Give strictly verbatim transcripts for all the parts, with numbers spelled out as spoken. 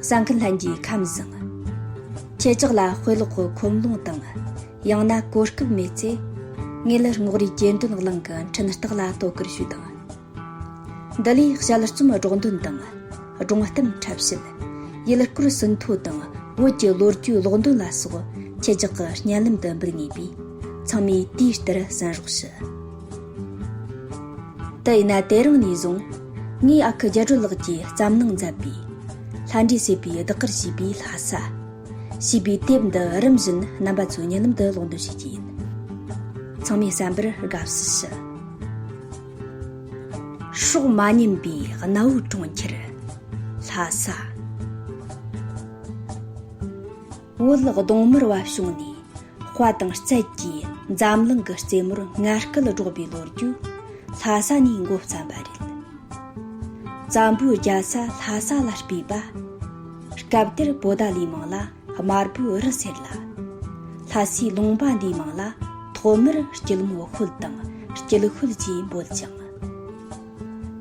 གསན་མཁན་ལྷན་རྒྱས་ཁམས་བཟང་། ཁྱེད་ཅག་ལ་དཔེ་ཀློག་གི་ཁོམ་ལོང་དང་། ཡང་ན་གོ་སྐབས་མེད་ཚེ། ངེད་ལ་རྔོག་རིའི་གྱེར་འདོན་གླིང་གི་འཕྲིན་སྟེགས་ལ་དོ་ཁུར་ཞུ་དང་། འདི་ལས་དཔྱད་རྩོམ་སྒྲོག་འདོན་དང་། སྒྲུང་གཏམ་འཁྲབ་བཤད། ཡུལ་སྐོར་ཟིན་ཐོ་དང་བོད་ཀྱི་ལོ་རྒྱུས་ཀློག་འདོན་ལ་སོགས་ཁྱེད་ཅག་གི་བརྙན་ལམ་དུ་འབུལ་ངེས་པས། ཚང་མས་དེའི་ལྟར་གསན་རོགས་ཞུ། དེ་ཡིན་ན་དེ་རིང་ནས་བཟུང་ངས་ཨ་ཁུ་རྒྱ་སྒྲོལ་ལགས་ཀྱིས་བརྩམས་གནང་མཛད་པའི་ལྷ་འདྲེ་བསད་པའི་གདུགས་དཀར་ཞེས་པའི་ལྷ་ས་ཞེས་པའི་དེབ་འདི་རིམ་བཞིན་རྣམ་པ་ཚོའི་སྙན་ལམ་དུ་ཀློག་འདོན་བྱེད་ཀྱི་ཡིན། ཚང་མས་གསན་པར་དགའ་བསུ་ཞུ། སྲོག་མ་ཉམས་པའི་གནའ་བོའི་གྲོང་ཁྱེར་ལྷ་ས། བོད་གདོང་དམར་བ་བྱུང་ནས། དཔའ་དང་རྩལ་གྱིས་འཛམ་གླིང་གི་རྩེ་མོར་ངར་སྐད་སྒྲོག་པའི་ལོ་རྒྱུས་ལྷ་ས་ནས་འགོ་བརྩམས་པ་རེད། བཙན་པོའི་རྒྱལ་ས་ལྷ་ས་ལ་སྤོས་པ། སྐབས་དེར་པོ་ཏཱ་ལའི་མིང་ལ་དམར་པོའི་རི་ཟེར་ལ། ལྷ་སའི་ལུང་པ་འདིའི་མིང་ལ་ཐོག་མར་སྐྱིད་མོ་ཤོད་དང་སྐྱིད་ཤོད་ཅེས་འབོད་ཅིང་།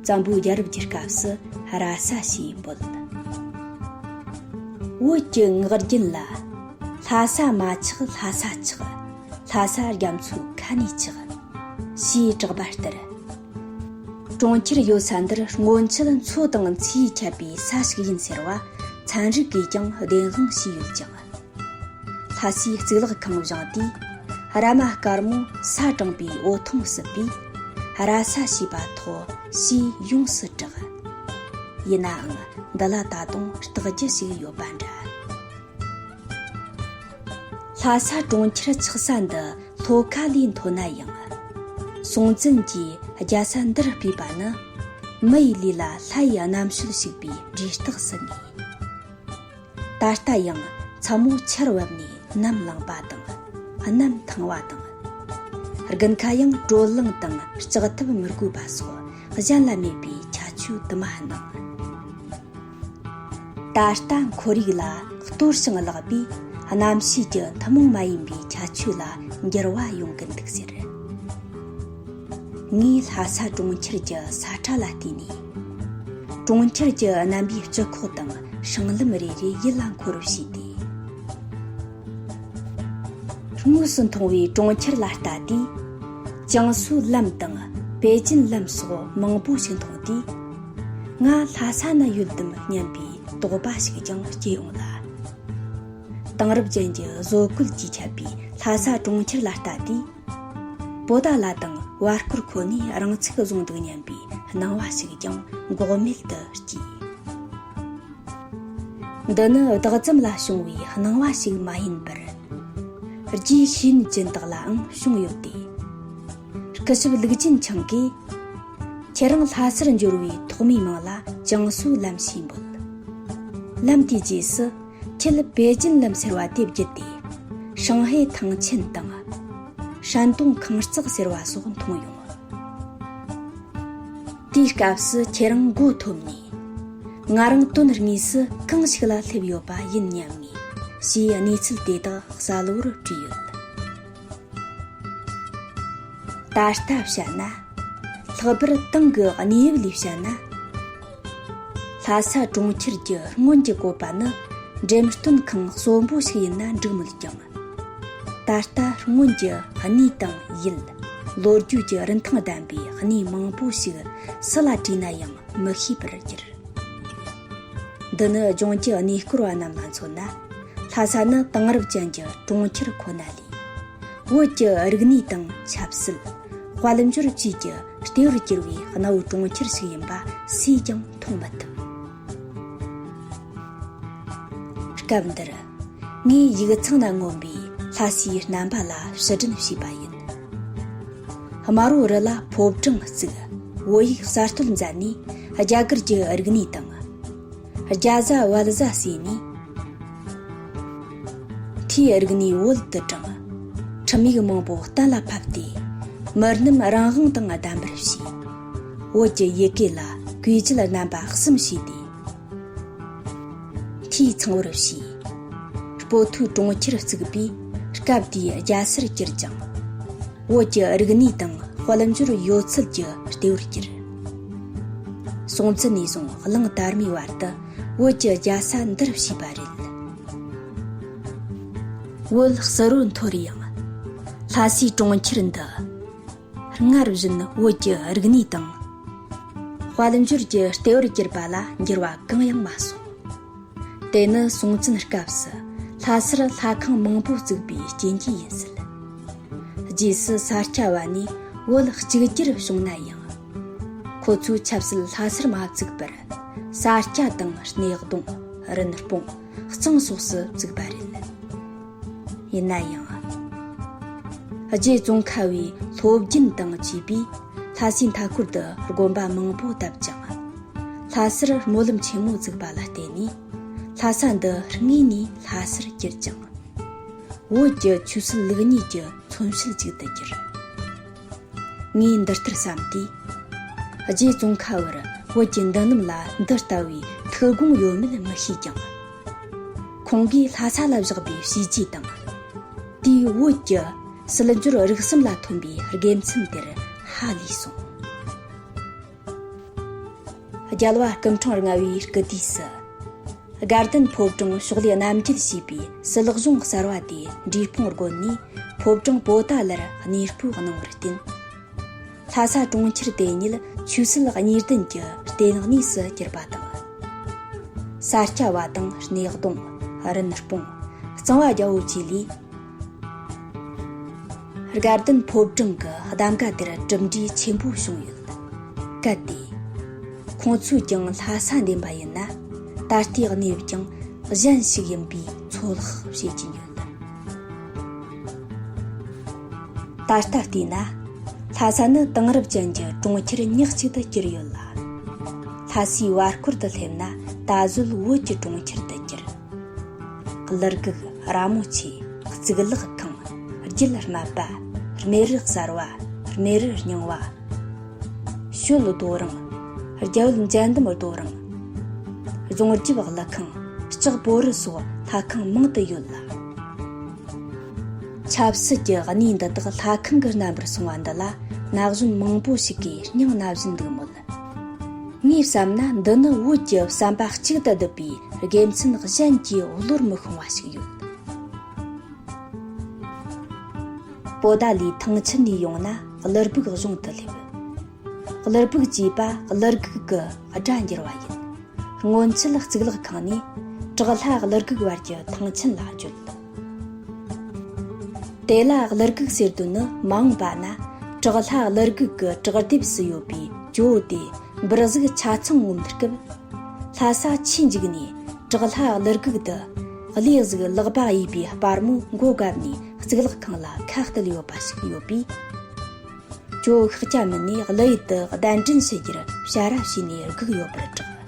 བཙན་པོའི་རྒྱལ་རབས་ཀྱི་སྐབས་སུ་ར་ས་ཞེས་འབོད། བོད་ཀྱི་ངག་རྒྱུན་ལ། ལྷ་ས་མ་ཆགས་ལྷ་ས་ཆགས། ལྷ་ས་རྒྱ་མཚོའི་ཁ་ནས་ཆགས། ཞེས་གྲགས་པ་ལྟར། གྲོང་ཁྱེར་ཡོད་ས་འདིར་སྔོན་ཆད་མཚོ་དང་མཚེའུས་ཁྱབ་པའི་ས་ཞིག་ཡིན་ཟེར་བ་ཚན་རིག་གིས་ཀྱང་བདེན་དཔང་བྱས་ཡོད་ཅིང་། ལྷ་སའི་གཙུག་ལག་ཁང་བཞེངས་དུས་ར་མ་དཀར་མོ་ས་དྲངས་པའི་འོད་ཐུང་བསུབས་པས་ར་ས་ཞེས་པ་ཐོགས་ཞེས་ཡོངས་སུ་གྲགས། ཡིན་ནའང་འདི་ལ་ད་དུང་རྟགས་རྒྱུ་ཞིག་ཡོད་པ་འདྲ། ལྷ་ས་གྲོང་ཁྱེར་ཆགས་ས་འདི་ལྷོ་ཁ་ལས་མཐོ་ན་ཡང་། སྲོང་བཙན་གྱིས་རྒྱལ་ས་འདིར་སྤོས་པ་ནི་མི་ཡི་ལུས་ལ་ལྷ་ཡི་རྣམ་དཔྱོད་ཞུགས་པའི་འབྲས་རྟགས་སུ་ངེས། ད་ལྟ་ཡང་མཚན་མོ་ཆར་བབས་ནས་ནམ་ལངས་པ་དང་གནམ་ཐང་བ་དང་། དགུན་ཁ་ཡང་དྲོད་རླུང་དང་ལྕགས་ཐབ་མི་དགོས་པ་སོགས་གཞན་ལ་མེད་པའི་ཁྱད་ཆོས་དུ་མ་སྣང་། ད་ལྟ་ཁོར་ཡུག་ལ་གཏོར་ཞིང་བརླག་པས་རྣམ་ཤེས་ཀྱི་ཐུན་མོང་མ་ཡིན་པའི་ཁྱད་ཆོས་ལ་འགྱུར་བ་ཡོང་གིན་འདུག་ཟེར། ངས་ལྷ་ས་གྲོང་ཁྱེར་གྱི་ས་ཁྲ་ལ་བལྟས་ནས། གྲོང་ཁྱེར་གྱི་རྣམ་པའི་སྤྱི་ཁོག་དང་སྲང་ལམ་རེ་རེ་ཡིད་ལ་འཁོར་བར་བྱས་ཏེ། དངོས་སུ་མཐོང་བའི་གྲོང་ཁྱེར་ལ་ལྟ་དུས། ཅང་སུའུ་ལམ་དང་པེ་ཅིན་ལམ་སོགས་མང་པོ་ཞིག་མཐོང་དུས། ང་ལྷ་ས་ན་ཡོད་དམ་སྙམ་པའི་དོགས་པ་ཞིག་ཀྱང་སྐྱེ་ཡོང་ལ། དེང་རབས་ཅན་གྱི་བཟོ་བཀོད་ཀྱིས་ཁྱབ་པའི་ལྷ་ས་གྲོང་ཁྱེར་ལ་ལྟ་དུས། པོ་ཏཱ་ལ་དང་བར་སྐོར་ཁོ་ནས་རང་ཚུགས་བཟུང་འདུག་སྙམ་པའི་སྣང་བ་ཞིག་ཀྱང་འགོག་མེད་དུ་སྐྱེས། འདི་ནི་བདག་ཙམ་ལ་བྱུང་བའི་སྣང་བ་ཞིག་མ་ཡིན་པར། རྒྱའི་ཤེས་ཡོན་ཅན་དག་ལའང་བྱུང་ཡོད་དེ། སྐུ་ཞབས་ལུག་ཅིན་ཆང་གིས། ཁྱེད་རང་ལྷ་སར་འབྱོར་བའི་ཐོག་མའི་མིང་ལ་ཅང་སུའུ་ལམ་ཞེས་འབོད། ལམ་དེའི་རྗེས་སུ། ཁྱེད་པེ་ཅིན་ལམ་ཟེར་བ་དེ་བརྒྱུད་དེ། ཧྲང་ཧའེ་ཐང་ཆེན་དང་། ཧྲན་ཏུང་ཁང་བརྩེགས་ཟེར་བ་སོགས་མཐོང་ཡོང་། དེའི་སྐབས་སུ་ཁྱེད་རང་མགོ་འཐོམས་ནས། ང་རང་དོན་དངོས་སུ་གང་ཞིག་ལ་སླེབས་ཡོད་པ་ཡིན་སྙམ་ངེས་ཞེས་གནས་ཚུལ་དེ་དག་གསལ་བོར་བྲིས་ཡོད། ད་ལྟ་བཤད་ན། ལྷག་པར་དེང་གི་གནས་བབ་ལས་བཤད་ན། ལྷ་ས་གྲོང་ཁྱེར་གྱི་སྔོན་གྱི་བཀོད་པ་ནི་འགྲེམས་སྟོན་ཁང་གསོན་པོ་ཞིག་ཡིན་ན་འགྲིག་མོད་ཀྱང་། ད་ལྟ་སྔོན་གྱི་གནས་དང་ཡུལ། ལོ་རྒྱུས་ཀྱི་རིན་ཐང་ལྡན་པའི་གནས་མང་པོ་ཞིག་སུ་ལ་དྲིས་ན་ཡང་མི་ཤེས་པར་གྱུར། འདི་ནི་ལྗོངས་ཀྱི་གནས་སྐོར་བ་རྣམས་ལ་མཚོན་ན། ལྷ་ས་ནི་དེང་རབས་ཅན་གྱི་གྲོང་ཁྱེར་ཁོ་ན་ལས། བོད་ཀྱི་རིག་གནས་དང་ཆབ་སྲིད། དཔལ་འབྱོར་བཅས་ཀྱི་ལྟེ་བར་གྱུར་བའི་གནའ་བོའི་གྲོང་ཁྱེར་ཞིག་ཡིན་པ་སུས་ཀྱང་མཐོང་མི་ཐུབ། སྐབས་འདིར། ངས་ཡིག་ཚང་ན་མངོན་པའི་ལྷ་སའི་རྣམ་པ་ལ་ཕྱིར་དྲན་བྱས་པ་ཡིན། དམར་བོ་རི་ལ་ཕོ་བྲང་བརྩིགས། བོད་ཡིག་གསར་གཏོད་མཛད་ནས་རྒྱ་གར་གྱི་རིག་གནས་དང་། རྒྱ་བཟའ་བལ་བཟའ་བསྲེས་ནས། མཐའི་རིག་གནས་བོད་དུ་དྲངས། ཁྲིམས་ཡིག་མང་པོ་གཏན་ལ་ཕབ་སྟེ། མི་རྣམས་རང་དབང་དང་ལྡན་པར་བྱས། བོད་ཀྱི་ཡི་གེ་ལ་བཀོད་སྒྱུར་རྣམ་པ་གསུམ་བྱས་ཏེ། འཐུས་ཚང་བར་བྱས། སྤོ་ཐོའི་གྲོང་ཁྱེར་བརྩིགས་པས་སྐབས་དེའི་རྒྱལ་སར་གྱུར་ཅིང་། བོད་ཀྱི་རིག་གནས་དང་དཔལ་འབྱོར་ཡོད་ཚད་ཀྱི་ལྟེ་བར་གྱུར། སྲོང་བཙན་ནས་བཟུང་གླང་དར་མའི་བར་དུ་ བོད་ཀྱི་རྒྱལ་ས་འདིར་བྱས་པ་རེད། བོད་ཕྱི་རོལ་འཐོར་ཡང་། ལྷ་སའི་གྲོང་ཁྱེར་འདི། སྔར་བཞིན་བོད་ཀྱི་རིག་གནས་དང་། དཔལ་འབྱོར་གྱི་ལྟེ་བར་གྱུར་པ་ལ་འགྱུར་བ་གང་ཡང་མ་སོང་། དེ་ནི་སྲོང་བཙན་སྐབས་སུ་ལྷ་སར་ལྷ་ཁང་མང་པོ་བཙུགས་པའི་རྐྱེན་གྱིས་ཡིན་སྲིད། རྗེས་སུ་ས་སྐྱ་བ་ནས་བོད་གཅིག་གྱུར་བྱུང་ན་ཡང་། ཁོ་ཚོས་ཆབ་སྲིད་ལྷ་སར་མ་བཙུགས་པར། ས་སྐྱ་དང་སྣེ་གདོང་། རིན་སྤུངས། གཙང་སོགས་སུ་བཙུགས་པ་རེད། ཡིན་ན་ཡང་། རྗེ་ཙོང་ཁ་བའི་སློབ་རྒྱུན་དང་བཅས་པས་ལྷ་སའི་མཐའ་འཁོར་དུ་དགོན་པ་མང་པོ་བཏབ་ཅིང་། ལྷ་སར་སྨོན་ལམ་ཆེན་མོ་བཙུགས་པ་ལ་བརྟེན་ནས། ལྷ་ས་འདི་དངོས་ནས་ལྷ་སར་གྱུར་ཅིང་། བོད་ཀྱི་ཆོས་སྲིད་ལུགས་གཉིས་ཀྱི་མཚོན་བྱེད་ཅིག་ཏུ་གྱུར། ངས་འདི་ལྟར་བསམ་དུས། རྗེ་ཙོང་ཁ་བར་བོད་ཀྱི་མདུན་ལམ་ལ་འདི་ལྟ་བུའི་ཐུགས་དགོངས་ཡོད་མེད་མི་ཤེས་ཀྱང་། ཁོང་གིས་ལྷ་ས་ལ་བཞག་པའི་བྱས་རྗེས་དང་། དེས་བོད་ཀྱི་སྲིད་འབྱོར་རིག་གསུམ་ལ་ཐོན་པའི་དགེ་མཚན་དེར་ཧ་ལས་སོང་། རྒྱལ་བ་སྐུ་ཕྲེང་ལྔ་པའི་སྐུ་དུས་སུ། དགའ་ལྡན་ཕོ་བྲང་ཕྱོགས་ལས་རྣམ་འགྱེད་ཞེས་པའི་སྲིད་གཞུང་གསར་བ་དེ་འབྲས་སྤུངས་དགོན་ནས་ཕོ་བྲང་པོ་ཏཱ་ལར་གནས་སྤོས་གནང་བར་བརྟེན། ལྷ་ས་གྲོང་ཁྱེར་དེ་ཉིད་ཆོས་སྲིད་གཉིས་ལྡན་གྱི་ལྟེ་གནས་སུ་གྱུར་པ་དང་། ས་སྐྱ་བ་དང་སྣེ་གདོང་། རིན་སྤུངས། གཙང་བ་རྒྱལ་པོ་བཅས་ལས། དགའ་ལྡན་ཕོ་བྲང་གི་གདམ་ག་དེར་གྲུབ་འབྲས་ཆེན་པོ་བྱུང་ཡོད། གལ་ཏེ། ཁོང་ཚོས་ཀྱང་ལྷ་ས་འདེམས་པ་ཡིན་ན། ད་ལྟའི་གནས་བབ་ཀྱང་གཞན་ཞིག་ཡིན་པའི་ཚོད་དཔག་བྱེད་ཀྱིན་ཡོད། ད་ལྟ་བལྟས་ན། ལྷ་ས་ནི་དེང་རབས་ཅན་གྱི་གྲོང་ཁྱེར་ཉག་གཅིག་ཏུ་གྱུར་ཡོད་ལ། ལྷ་སའི་བར་སྐོར་དུ་སླེབས་ན་ད་གཟོད་བོད་ཀྱི་གྲོང་ཁྱེར་དུ་གྱུར། གླུ་གུག་ར་མོ་ཆེ། གཙུག་ལག་ཁང་། རྒྱུད་སྨད་པ། རྨེ་རུ་གསར་བ། རྨེ་རུ་རྙིང་བ། ཞོལ་རྡོ་རིང་། རྒྱ་བོད་འཇལ་འདམ་རྡོ་རིང་། རྫོང་རྒྱབ་གླུ་ཁང་། ལྕགས་པོ་རི་སོགས་ལྷ་ཁང་མང་དུ་ཡོད་ལ། ཆབ་སྲིད་ཀྱི་གནས་འདི་དག་ལྷ་ཁང་གི་རྣམ་པར་སོང་བ་འདི་ལ་ན་གཞོན་མང་པོ་ཞིག་གིས་སྙིང་ན་བཞིན་འདུག་མོད། ངས་བསམ་ན་འདི་ནི་བོད་ཀྱི་བསམ་པ་གཅིག་ཏུ་བསྡུས་པའི་དགེ་མཚན་གཞན་གྱིས་བློར་མི་ཤོང་བ་ཞིག་ཡོད། པོ་ཏཱ་ལའི་ཐང་ཆེན་ནས་ཡོང་ན་གླུ་སྦུག་གཞུང་དུ་སླེབས། གླུ་སྦུག་ཅེས་པ་གླུ་གུག་གི་སྒྲ་འགྱུར་བ་ཡིན། སྔོན་ཆད་གཙུག་ལག་ཁང་ནས་བྲག་ལྷ་གླུ་གུག་བར་གྱི་ཐང་ཆེན་ལ་བརྗོད། དེ་ལ་གླུ་གུག་ཟེར་དོན་ནི་མ་འོངས་པ་ན་བྲག་ལྷ་གླུ་གུག་གི་བྲག་ལྡེབས་སུ་ཡོད་པའི་ཇོ་བོ་དེ་འབུར་གཟུགས་ཆ་ཚང་ངོམ་སྐབས། ལྷ་ས་ཆེས་མཇུག་ནས་བྲག་ལྷ་གླུ་གུག་དུ་གླུ་གཟུགས་ལག་པ་གཡས་པའི་སྤར་མོ་མགོ་བཀབ་ནས་གཙུག་ལག་ཁང་ལ་ཁ་གཏད་ཡོད་པ་ཞིག་ཡོད་པས། ཇོ་བོ་ཤཱཀྱ་མུ་ནས་གླུ་ཡུལ་དུ་གདན་འདྲེན་ཞུ་རྒྱུར་ཞལ་རས་ཕྱེ་ནས་བསྒུགས་ཡོད་པར་གྲགས།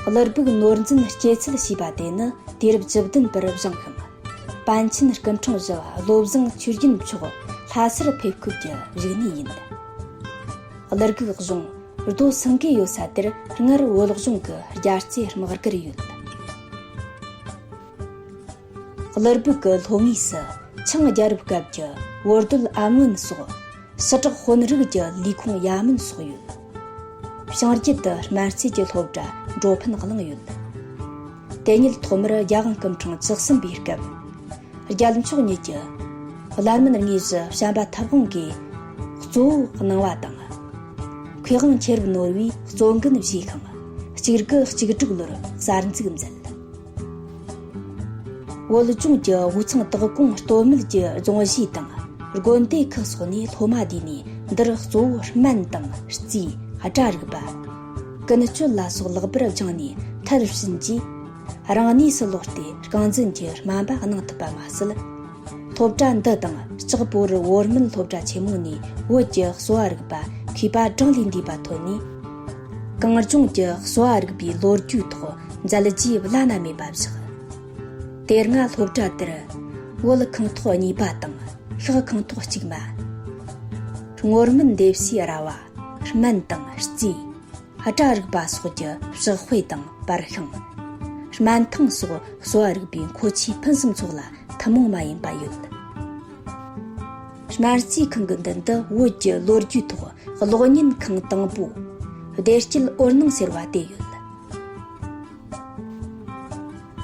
གླུ་སྦུག་ནོར་འཛིན་སྐྱེད་ཚལ་ཞེས་པ་དེ་ནི་དུས་རབས་བཅུ་བདུན་པར་བཞེངས་ཤིང་། པཎ་ཆེན་སྐུ་ཕྲེང་བཞི་བ་བློ་བཟང་ཆོས་རྒྱན་མཆོག་ལྷ་སར་ཕེབས་སྐབས་ཀྱི་བཞུགས་གནས་ཡིན། གླུ་གུག་གཞུང་རྡོ་སེང་གེ་ཡོད་ས་དེར་སྔར་བོད་གཞུང་གི་རྒྱལ་རྩེ་དམག་སྒར་ཡོད། གླུ་སྦུག་གི་ལྷོ་ངོས་སུ་ཆིང་རྒྱལ་རབས་སྐབས་ཀྱི་བོར་དོད་ཨམ་བན་སོགས་ཞི་དྲག་དཔོན་རིགས་ཀྱི་ལས་ཁུངས་ཡ་མོན་སོགས་ཡོད། བྱང་རྒྱུད་དུ་སྨན་རྩིས་ཀྱི་སློབ་གྲྭ་འགྲོ་ཕན་གླིང་ཡོད། དེ་ཉིད་ཐོག་མར་རྒྱལ་དབང་སྐུ་ཕྲེང་བཅུ་གསུམ་པའི་སྐབས། རྒྱལ་མཆོག་ཉིད་ཀྱི་བླ་སྨན་དངོས་གཞི་བྱམས་པ་ཐབས་དབང་གིས་གཙོ་བོ་གནང་བ་དང་། མཁས་དབང་མཁྱེན་རབ་ནོར་བུས་གཙོ་འགན་བཞེས་ཤིང་། གཅིག་དགུ་གཅིག་དྲུག་ལོར་གསར་འཛུགས་མཛད། བོད་ལྗོངས་ཀྱི་དབུས་གཙང་དག་གོང་སྟོད་སྨད་ཀྱི་རྫོང་གཞིས་དང་དགོན་སྡེ་ཁག་སོགས་ནས་སློབ་མ་བསྡུས་ནས་འདིར་གཙོ་བོ་སྨན་དང་རྩིས། སྒྲ་རིག་པ། ཀུན་སྤྱོད་ལ་སོགས་ལེགས་པར་སྦྱངས་ནས་མཐར་ཕྱིན་རྗེས། རང་གནས་སུ་ལོག་སྟེ་རྐང་འཛིན་གྱི་སྨན་པ་གནང་ཐུབ་པ་མ་ཟད། སློབ་གྲྭ་འདི་དང་ལྕགས་པོ་རི་བོར་སྨད་སློབ་གྲྭ་ཆེན་མོ་ནས་བོད་ཀྱི་གསོ་བ་རིག་པ་མཁས་པ་གྲངས་ལས་འདས་པ་ཐོན་ནས། གངས་ལྗོངས་ཀྱི་གསོ་བ་རིག་པའི་ལོ་རྒྱུས་ཐོག་མཛད་རྗེས་བླ་ན་མེད་པ་བཞག། དེ་སྔ་སློབ་གྲྭ་དེར་བོད་ཁང་ཐོག་གཉིས་པ་དང་ཤག་ཁང་ཐོག་གཅིག་མ། སྔོ་སྨན་སྡེབ་བྱེད་ར་བ། སྨན་དང་རྩིས། སྒྲ་རིག་པ་སོགས་ཀྱི་ཕྱག་དཔེ་དང་པར་ཤིང་། སྨན་ཐང་སོགས་གསོ་བ་རིག་པའི་མཁོ་ཆས་ཕུན་སུམ་ཚོགས་ལ་ཐུན་མོང་མ་ཡིན་པ་ཡོད། སྨན་རྩིས་ཁང་གི་མདུན་དུ་བོད་ཀྱི་ལོ་རྒྱུས་ཐོག་གློག་བརྙན་ཁང་དང་པོ། བདེ་སྐྱིད་འོད་སྣང་ཟེར་བ་དེ་ཡོད།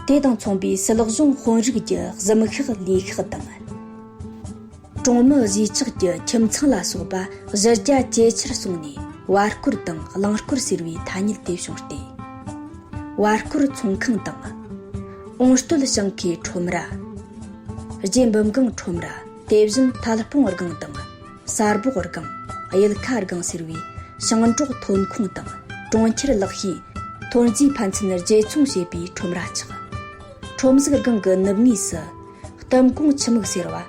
དེ་དང་མཚུངས་པའི་སིལ་གཞོང་དཔོན་རིགས་ཀྱི་གཟིམ་ཤག་ལས་ཤག་དང་། གྲོང་མི་གཞིས་ཆགས་ཀྱི་ཁྱིམ་ཚང་ལ་སོགས་པ་གཞི་རྒྱ་ཇེ་ཆེར་སོང་ནས་བར་སྐོར་དང་གླིང་སྐོར་ཟེར་བའི་ཐ་སྙད་དེ་བྱུང་སྟེ། བར་སྐོར་ཚོང་ཁང་དང་། ཨོང་སྟོད་ཞིང་ཁའི་ཁྲོམ་ར། རྗེ་འབུམ་སྒང་ཁྲོམ་ར། དེ་བཞིན་ཐལ་སྤུང་སྒང་དང་། གསར་སྦོག་སྒང་། གཡུལ་ཁ་སྒང་ཟེར་བའི་ཞིང་འབྲོག་ཐོན་ཁུངས་དང་གྲོང་ཁྱེར་ལག་ཤེས། ཐོན་རྫས་ཕན་ཚུན་བརྗེ་ཚོང་བྱེད་པའི་ཁྲོམ་ར་ཆགས། ཁྲོམ་གཟུགས་སྒང་གི་ནུབ་ངོས་སུ། གཏུམ་གོང་ཆུ་མིག་ཟེར་བ།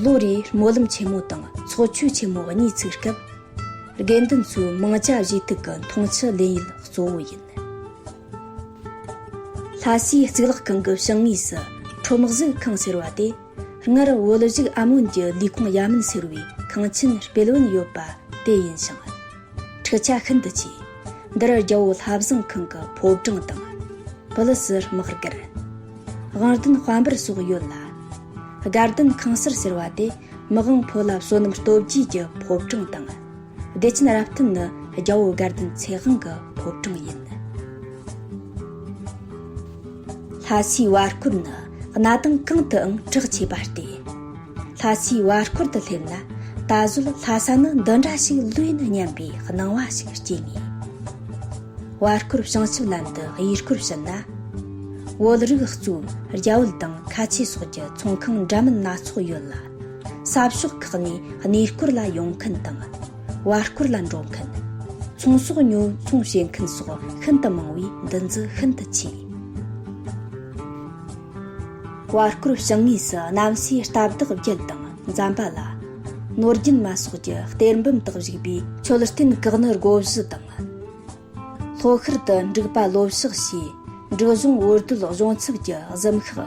ལོ་རེའི་སྨོན་ལམ་ཆེན་མོ་དང་ཚོགས་མཆོད་ཆེན་མོ་གཉིས་ཚུགས་སྐབས། དགེ་འདུན་ཚོའི་མང་ཇ་བཞེས་དུག་གི་འཐུང་ཆུ་ལེན་ཡུལ་གཙོ་བོ་ཡིན། ལྷ་སའི་གཙུག་ལག་ཁང་གི་བྱང་ངོས་སུ་ཁྲོམ་གཟུགས་ཁང་ཟེར་བ་དེ། སྔར་བོད་བཞུགས་ཨ་མོན་གྱི་ལས་ཁུངས་ཡ་མོན་ཟེར་བའི་ཁང་ཆེན་སྤེལ་བོན་ཡོད་པ་དེ་ཡིན་ཞིང་། འཁྲུག་ཆ་ཤིན་ཏུ་ཆེ། འདིར་རྒྱལ་པོ་ལྷ་བཟང་ཁང་གི་ཕོ་བྲང་དང་། པུ་ལི་སི་དམག་སྒར། དབང་ལྡན་དཔལ་འབར་སོགས་ཡོད་ལ། དགའ་ལྡན་ཁང་གསར་ཟེར་བ་དེ་མི་དབང་ཕོ་ལྷ་བསོད་ནམས་སྟོབས་རྒྱས་ཀྱི་ཕོ་བྲང་དང་། བདེ་ཆེན་རབ་བརྟན་ནི་རྒྱལ་པོ་དགའ་ལྡན་ཚེ་དབང་གི་ཕོ་བྲང་ཡིན། ལྷ་སའི་བར་སྐོར་ནི་གནའ་དེང་གང་དུའང་གྲགས་ཆེ་བ་སྟེ། ལྷ་སའི་བར་སྐོར་དུ་སླེབས་ན་ད་གཟོད་ལྷ་ས་ནི་འདི་འདྲ་ཞིག་ལོས་ན་སྙམ་པའི་སྣང་བ་ཞིག་སྐྱེ་ངེས། བར་སྐོར་བྱང་ཆུབ་ལམ་དུ་གཡས་སྐོར་ཕྱིན་ན། བོད་རིགས་གཙོས་རྒྱ་བོད་དང་ཁ་ཆེ་སོགས་ཀྱི་ཚོང་ཁང་འདྲ་མིན་སྣ་ཚོགས་ཡོད་ལ། ས་ཕྱོགས་ཁག་ནས་གནས་སྐོར་ལ་ཡོང་མཁན་དང་། བར་སྐོར་ལ་འགྲོ་མཁན། ཚོང་ཟོག་ཉོ་ཚོང་བྱེད་མཁན་སོགས་ཤིན་ཏུ་མང་བས་འདུ་འཛི་ཤིན་ཏུ་ཆེ། བར་སྐོར་བྱང་ངོས་སུ་གནམ་སའི་རྟ་བདག་བརྒྱད་དང་འཛམ་བུ་གླིང་། ནོར་རྒྱུན་མ་སོགས་ཀྱི་གཏེར་འབུམ་དག་བཞུགས་པའི་མཆོད་རྟེན་གག་ནི་སྒོ་བཞི་དང་། ལྷོ་ཤར་དུ་འབྲུག་པ་ལོ་བཤགས་ཞེས་འབྲུག་གཞུང་འོར་སྡོད་གཞུང་ཚབ་ཀྱི་གཟིམ་ཤག།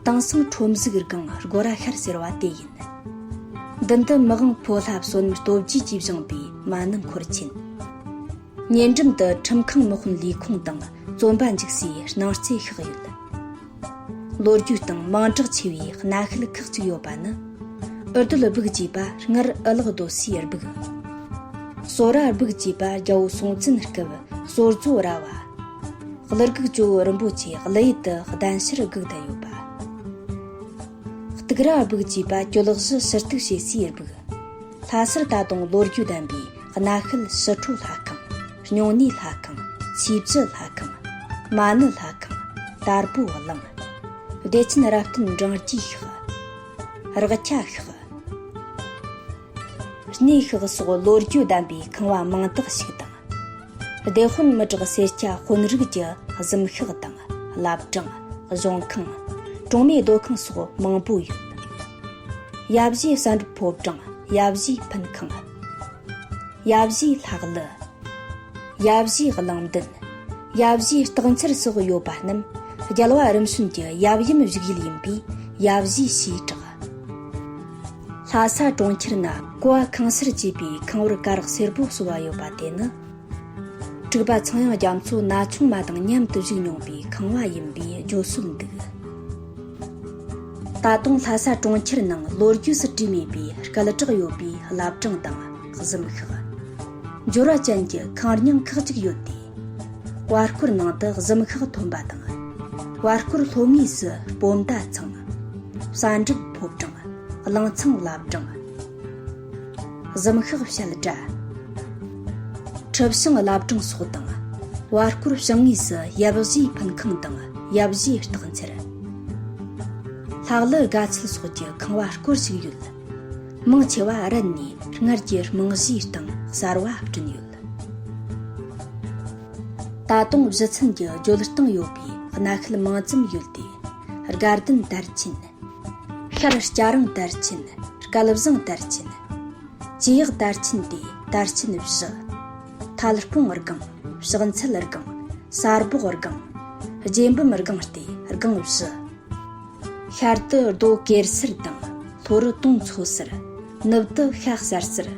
དེང་སང་ཁྲོམ་གཟུགས་སྒང་སྒོ་ར་ཤར་ཟེར་བ་དེ་ཡིན། མདུན་དུ་མི་དབང་ཕོ་ལྷ་བསོད་ནམས་སྟོབས་རྒྱས་ཀྱིས་བཞེངས་པའི་མ་ཎི་འཁོར་ཆེན། ཉེ་འགྲམ་དུ་ཁྲིམས་ཁང་དམག་དཔོན་ལས་ཁུངས་དང་བཙོན་པ་འཇུག་སའི་སྣང་རྩེ་ཤག་ཡོད། ལོ་རྒྱུས་སྟེང་མིང་གྲགས་ཆེ་བའི་གནའ་ཤུལ་ཁག་ཅིག་ཡོད་པ་ནི། འུར་རྡོ་སྦུག་ཅེས་པ་སྔར་ཨུ་ལག་རྡོ་སའི་སྦུག། སོ་ར་སྦུག་ཅེས་པ་རྒྱལ་པོ་སྲོང་བཙན་སྐབས་སོར་མཛོ་ར་བ། གླུ་སྒུག་ཇོ་བོ་རིན་པོ་ཆེ་གླུ་ཡུལ་དུ་གདན་ཞུར་སྒུག་བསྡད་ཡོད་པ། གཏུག་ར་སྦུག་ཅེས་པ་གྱོད་གཞི་ཞུ་གཏུག་བྱེད་སའི་སྦུག། ལྷ་སར་ད་དུང་ལོ་རྒྱུས་ལྡན་པའི་གནའ་ཤུལ་ཞི་ཁྲོ་ལྷ་ཁང་། སྨྱུང་གནས་ལྷ་ཁང་། ཆོས་བཅུ་ལྷ་ཁང་། མ་ཎི་ལྷ་ཁང་། དར་པོ་གླིང་། བདེ་ཆེན་རབ་བརྟན་འབྲང་རྒྱས་ཤག། རག་ཁྱ་ཤག། གནས་ཤག་སོགས་ལོ་རྒྱུས་ལྡན་པའི་ཁང་བ་མང་དག་ཞིག་དང་། སྡེ་དཔོན་མི་དྲག་སེར་སྐྱ་དཔོན་རིགས་ཀྱི་གཟིམ་ཤག་དང་བླ་བྲང་། གཞུང་ཁང་། གྲོང་མིའི་སྡོད་ཁང་སོགས་མང་པོ་ཡོད། ཡབ་བཞེས་གསང་སྒྲུབ་ཕོ་བྲང་། ཡབ་བཞེས་ཕུན་ཁང་། ཡབ་བཞེས་ལྷ་གླུ། ཡབ་བཞེས་གླང་མདུན། ཡབ་བཞེས་སྟག་འཚེར་སོགས་ཡོད་པ་རྣམས་རྒྱལ་བ་རིམ་བྱོན་གྱི་ཡབ་ཡུམ་བཞུགས་ཡུལ་ཡིན་པས་ཡབ་བཞེས་ཞེས་གྲགས། ལྷ་ས་གྲོང་ཁྱེར་ན་ཀོ་བ་ཁང་གསར་ཅེས་པའི་ཁང་བར་ཀ་རག་སེར་པོ་གསོ་བ་ཡོད་པ་དེ་ནི། དྲུག་པ་ཚངས་དབྱངས་རྒྱ་མཚོ་ན་ཆུང་མ་དང་མཉམ་དུ་བཞུགས་མྱོང་པའི་ཁང་བ་ཡིན་པའི་བརྗོད་སྲོལ་འདུག། ད་དུང་ལྷ་ས་གྲོང་ཁྱེར་ནང་ལོ་རྒྱུས་སུ་བྲིས་མེད་པའི་སྐད་གྲགས་ཡོད་པའི་བླ་བྲང་དང་གཟིམ་ཤག། འབྱོར་བ་ཅན་གྱི་ཁང་རྙིང་ཁག་ཅིག་ཡོད་དེ། བར་སྐོར་ནང་དུ་གཟིམ་ཤག་ཐོན་པ་དང་། བར་སྐོར་ལྷོ་ངོས་སུ་སྤོམ་མདའ་ཚང་། བསམ་འགྲུབ་ཕོ་བྲང་། གླང་ཚང་བླ་བྲང་། གཟིམ་ཤག་བཤད་གྲྭ། ཁྲི་བྱང་བླ་བྲང་སོགས་དང་། བར་སྐོར་བྱང་ངོས་སུ་ཡབ་བཞེས་ཕུན་ཁང་དང་ཡབ་བཞེས་སྟག་འཚེར། ལྷ་གླུ་དགའ་ཚལ་སོགས་ཀྱི་ཁང་བ་སྐོར་ཞིག་ཡོད། མང་ཆེ་བ་རན་ནས་སྔར་གྱི་རྨང་གཞིའི་སྟེང་གསར་བ་བསྐྲུན་ཡོད། ད་དུང་བཞུ་ཚན་གྱི་བརྗོད་སྟངས་ཡོད་པའི་གནའ་ཤུལ་མང་ཙམ་ཡོད་དེ། དགའ་ལྡན་དར་ཆེན། ཤར་སྐྱ་རེངས་དར་ཆེན། སྐལ་བཟང་དར་ཆེན། ཇུས་ཡག་དར་ཆེན་ཏེ་དར་ཆེན་བཞི། ཐལ་སྤུངས་སྒང་། ཕྱག་འཚལ་སྒང་། གསར་སྦོག་སྒང་། རྗེ་འབུམ་སྒང་སྟེ་སྒང་བཞི། ཤར་དུ་རྡོ་གེར་སར་དང་ལྷོ་རུ་དུང་མཚོ་སར། ནུབ་ཏུ་ཤ་གསར་སར།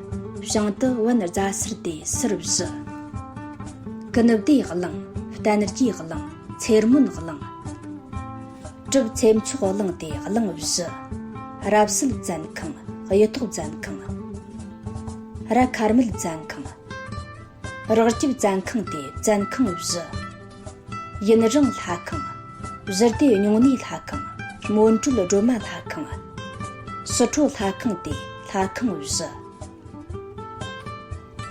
བྱང་དུ་བན་རྫ་སར་ཏེ་སར་བཞི། ཀུ་ནུབ་སྡེའི་གླིང་། བསྟན་རྒྱས་གླིང་། ཚེར་སྨོན་གླིང་། གྲུབ་ཚེ་མཆོག་གླིང་སྟེ་གླིང་བཞི། རབ་གསལ་བཙན་ཁང་། གཡུ་ཐོག་བཙན་ཁང་། ར་མཁར་མེད་བཙན་ཁང་། རག་རྒྱབ་བཙན་ཁང་སྟེ་བཙན་ཁང་བཞི། ཡུན་རིང་ལྷ་ཁང་། བཞི་སྡེ་སྨྱུང་གནས་ལྷ་ཁང་། རྨོན་སྤྲོད་སྒྲོལ་མ་ལྷ་ཁང་། ཕྱི་དྲོ་ལྷ་ཁང་སྟེ་ལྷ་ཁང་བཞི།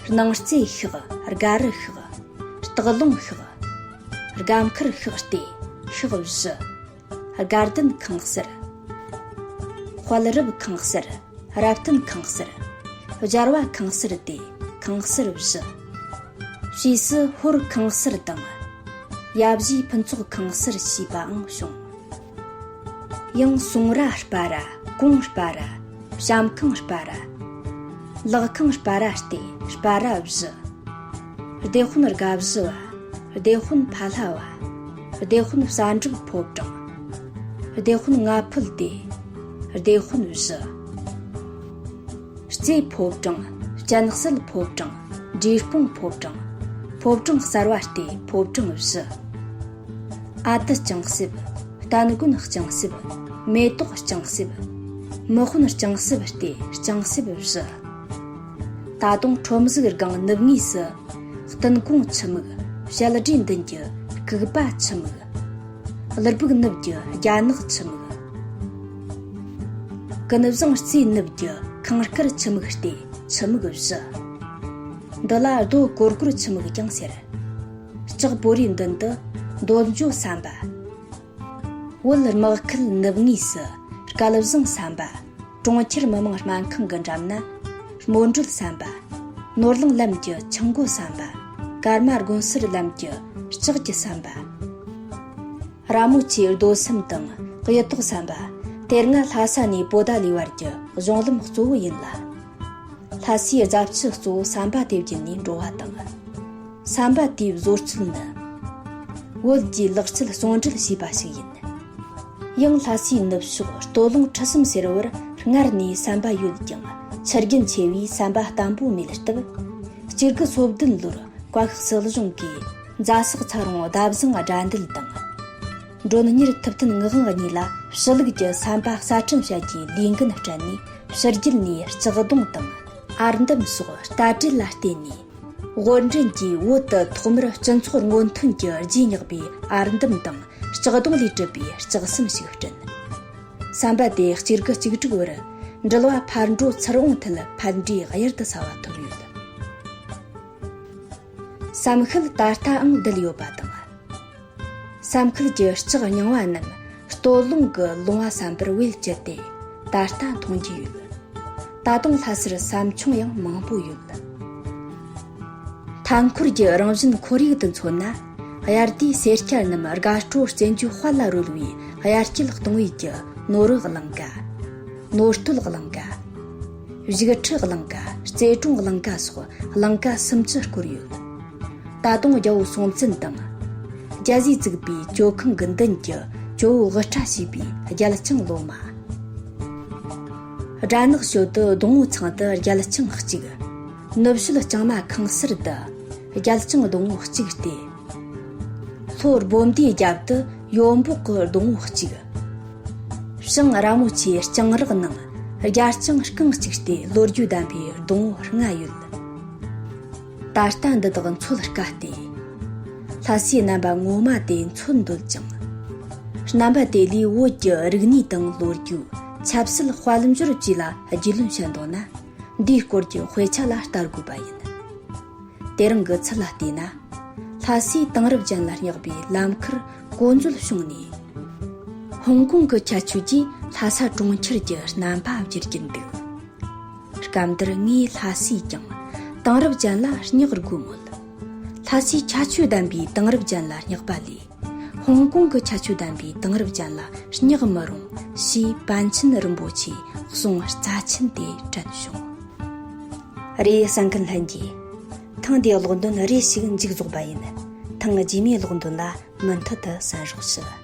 སྣང་རྩེ་ཤག། སྒ་རུ་ཤག། སྟག་ལུང་ཤག། སྒ་མཁར་ཤག་སྟེ་ཤག་བཞི། དགའ་ལྡན་ཁང་གསར། དཔལ་རབ་ཁང་གསར། རབ་བརྟན་ཁང་གསར། སྦྱར་བ་ཁང་གསར་ཏེ་ཁང་གསར་བཞི། ཕྱིས་སུ་ཧོར་ཁང་གསར་དང་། ཡབ་གཞིས་ཕུན་ཚོགས་ཁང་གསར་ཞེས་པའང་བྱུང་། ཡང་སུང་ར་སྤ་ར། གུང་སྤ་ར། བྱམས་ཁང་སྤ་ར། ལག་ཁང་སྤ་ར་སྟེ་སྤ་ར་བཞི། སྡེ་དཔོན་དགའ་བཞི་བ། སྡེ་དཔོན་ཕ་ལྷ་བ། སྡེ་དཔོན་གསལ་འགྲུབ་ཕོ་བྲང་། སྡེ་དཔོན་ལྔ་ཕུལ་ཏེ། སྡེ་དཔོན་བཞི། རྩེ་ཕོ་བྲང་། སྤྱན་གསལ་ཕོ་བྲང་། འབྲས་སྤུངས་ཕོ་བྲང་། ཕོ་བྲང་གསར་བ་སྟེ་ཕོ་བྲང་བཞི། ཨ་ཏི་ལྕང་གསེབ། རྟ་མགོན་ལྕང་གསེབ། མེ་ཏོག་ལྕང་གསེབ། མི་དཔོན་ལྕང་གསེབ་སྟེ་ལྕང་གསེབ་བཞི། ད་དུང་ཁྲོམ་གཟུགས་སྒང་ནུབ་ངོས་སུ། སྟོན་གོང་ཆུ་མིག། བྱ་ལ་སྒྲའི་མདུན་གྱི་ལྐུགས་པ་ཆུ་མིག། གླུ་སྦུག་ནུབ་ཀྱི་རྒྱ་ནག་ཆུ་མིག། ཀུན་བཟང་རྩེའི་ནུབ་ཀྱི་ཁང་དཀར་ཆུ་མིག་སྟེ་ཆུ་མིག་བཞི། འདི་ལ་རྡོ་ཀོར་ཀོར་ཆུ་མིག་ཀྱང་ཟེར། ལྕགས་པོ་རིའི་མདུན་དུ་འདོད་འཇོ་བསམ་པ། བོད་དམག་ཁུལ་ནུབ་ངོས་སུ་སྐལ་བཟང་བསམ་པ། གྲོང་ཁྱེར་མི་དམངས་སྨན་ཁང་གི་འགྲམ་ན་རྨོ་འབྲོད་བསམ་པ། ནོར་གླིང་ལམ་གྱི་ཆུ་མགོ་བསམ་པ། ཀརྨ་དགོན་སར་ལམ་གྱི་ལྕགས་ཀྱི་བསམ་པ། ར་མོ་ཆེའི་རྡོ་སེམས་དང་གཡུ་ཐོག་བསམ་པ། དེ་སྔ་ལྷ་ས་ནས་པོ་ཏཱ་ལའི་བར་གྱི་གཞུང་ལམ་གཙོ་བོ་ཡིན་ལ། ལྷ་སའི་རྫ་ཆུ་གཙོ་བོ་བསམ་པ་དེ་བརྒྱུད་ནས་འགྲོ་བ་དང་། བསམ་པ་དེའི་བཟོ་ཚུལ་ནི། བོད་ཀྱི་ལག་རྩལ་ཟུང་འབྲེལ་བྱས་པ་ཞིག་ཡིན། ཡང་ལྷ་སའི་ནུབ་ཕྱོགས་སྟོད་ལུང་ཁྲི་གསུམ་ཟེར་བར་སྔར་ནས་བསམ་པ་ཡོད་ཀྱང་ཆུ་རྒྱུན་ཆེ་བས་བསམ་པ་བརྟན་པོ་མེད་སྟབས། གཅིག་དགུ་སོ་བདུན་ལོར་བཀའ་ཤག་སྲིད་གཞུང་གིས་རྫ་སག་ཚ་རོང་ཟླ་བཟང་སྒྲ་འདུལ་དང་། མགྲོན་གཉེར་ཐུབ་བསྟན་ངག་དབང་གཉིས་ལ་ཕྱི་ལུགས་ཀྱི་བསམ་པ་གསར་སྐྲུན་བྱ་རྒྱུའི་ལས་འགན་སྤྲད་ནས། ཕྱི་རྒྱལ་ནས་ལྕགས་རྡུང་དང་ཨར་འདམ་སོགས་རྟ་དྲེལ་ལ་བརྟེན་ནས། དབོར་འདྲེན་གྱིས་བོད་དུ་ཐོག་མར་སྤྱི་ཚོགས་སྔོན་ཐོན་གྱི་རྗེས་བསྙེགས་པའི་ཨར་འདམ་དང་ལྕགས་རྡུང་ལས་གྲུབ་པའི་ལྕགས་ཟམ་ཞིག་བསྐྲུན། བསམ་པ་དེ་གཅིག་དགུ་གཅིག་དྲུག་བར་འགྲུལ་བ་ཕར་འགྲོ་ཚུར་འོང་ཐད་ཕན་འབྲས་གཡུར་དུ་ཟ་བ་ཐོབ་ཡོད། བསམ་ཤུལ་ད་ལྟའང་འདུལ་ཡོད་པ་དང་། བསམ་ཤུལ་གྱི་ལྕགས་རྙིང་བ་རྣམས་སྟོད་ལུང་གི་ལུང་བ་ཟམ་པར་བེད་སྤྱད་དེ་ད་ལྟ་མཐོང་རྒྱུ་ཡོད། ད་དུང་ལྷ་སར་ཟམ་ཆུང་ཡང་མང་པོ་ཡོད། མཐའ་འཁོར་གྱི་རང་བཞིན་ཁོར་ཡུག་ཏུ་མཚོན་ན། དབྱར་དུས་སེར་སྐྱ་རྣམས་དགའ་སྤྲོ་བཙན་རྒྱལ་དཔལ་ལ་རོལ་བའི་དབྱར་སྐྱིད་གཏོང་བའི་གི་ནོར་བུ་གླིང་ག། ནོར་སྟོད་གླིང་ག། བཞུགས་ཁྲི་གླིང་ག། རྩེ་གྲོང་གླིང་ག་སོགས་གླིང་ག་སུམ་ཅུ་བསྐོར་ཡོད། ད་དུང་རྒྱལ་པོ་སྲོང་བཙན་དང་། རྒྱལ་སྲས་བཙུགས་པའི་ཇོ་ཁང་གི་མདུན་གྱི་ཇོ་བོ་དབུ་སྐྲ་ཞེས་པའི་རྒྱལ་བྱང་ལོ་མ། སྦྲ་ནག་ཞོལ་དུ་སྡོང་བོ་ཚང་དུ་རྒྱལ་བྱང་གཅིག། ནུབ་ཞོལ་ལྕང་མ་ཁང་གསར་དུ་རྒྱལ་བྱང་སྡོང་བོ་གཅིག་སྟེ། ལྷོ་སྦོམ་སྡེའི་རྒྱབ་ཏུ་ཡོ་འབོག་གི་སྡོང་བོ་གཅིག། བྱང་ར་མོ་ཆེའི་ལྕང་རག་ནང་རྒྱལ་ལྕང་རྐང་གཅིག་སྟེ་ལོ་རྒྱུས་ལྡན་པའི་སྡོང་བོ་ལྔ་ཡོད། ད་ལྟ་འདི་དག་འཚོལ་དཀའ་སྟེ། ལྷ་སའི་རྣམ་པ་ངོ་མ་དེ་འཚོལ་འདོད་ཀྱང་། རྣམ་པ་དེ་ལས་བོད་ཀྱི་རིག་གནས་དང་ལོ་རྒྱུས། ཆབ་སྲིད། དཔལ་འབྱོར་བཅས་ལ་རྒྱུས་ལོན་བྱེད་འདོད་ན། འདིའི་སྐོར་གྱི་དཔེ་ཆ་ལ་ལྟ་དགོས་པ་ཡིན། དེ་རིང་གི་ཚུལ་ལ་བལྟས་ན། ལྷ་སའི་དེང་རབས་ཅན་ལ་བསྙེགས་པའི་ལམ་ཁར་གོ་འཛོལ་བྱུང་ནས། ཧོང་ཀོང་གི་ཁྱད་ཆོས་ཀྱིས་ལྷ་ས་གྲོང་ཁྱེར་གྱི་རྣམ་པ་བསྒྱུར་གྱིན་འདུག་སྐབས་འདིར་ངས་ལྷ་སའི་ཀྱང་དེང་རབས་ཅན་ལ་བསྙེགས་དགོས་མོད། ལྷ་སའི་ཁྱད་ཆོས་ལྡན་པའི་དེང་རབས་ཅན་ལ་བསྙེགས་པ་ལས། ཧོང་ཀོང་གི་ཁྱད་ཆོས་ལྡན་པའི་དེང་རབས་ཅན་ལ་བསྙེགས་མི་རུང་ཞེས་པཎ་ཆེན་རིན་པོ་ཆེའི་གསུང་རྩ་ཆེན་དེ་དྲན་བྱུང་། རེད། གསན་མཁན་ལྷན་རྒྱས། ཐེངས་འདིའི་ཀློག་འདོན་རེ་ཞིག་མཇུག་རྫོགས་པ་ཡིན། ཐེངས་རྗེས་མའི་ཀློག་འདོན་ལ་མུ་མཐུད་དུ་གསན་རོགས་ཞུ།